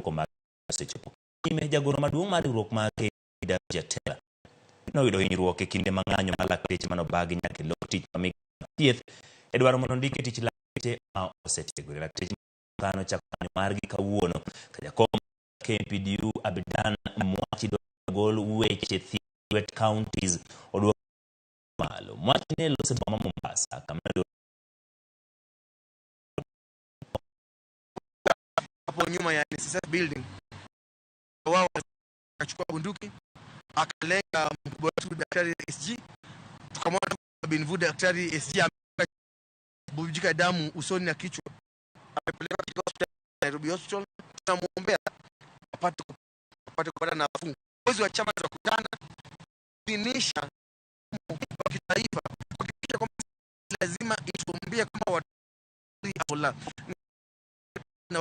Duoko mag osechopo. Nyime jagoro maduong' mar riwruok mar KWJTL noyudo hinyruok e kinde ma ng'anyo mar lakteche manobagi nyaka e lok tich ma migawo mar thieth e dwaro mondo ondike tich lakteche ma osetiegore. Lakteche ma nochako ng'anyo margi kawuono ka jakom KMPDU Abidan Mwachi dwaro gol weche thieth lwet counties oduok malo. Mwachi ne loso e boma ma Mombasa kama noyudo hapo nyuma ya NSSF building, wao akachukua bunduki akalenga mkubwa wetu Daktari SG, tukamwona Binvu Daktari SG amebubujika damu usoni na kichwa, amepelekwa katika hospitali Nairobi Hospital. Tunamuombea apate kupata nafuu. Viongozi wa chama tutakutana kuidhinisha wa kitaifa kuhakikisha kwamba lazima ituambie kama watu na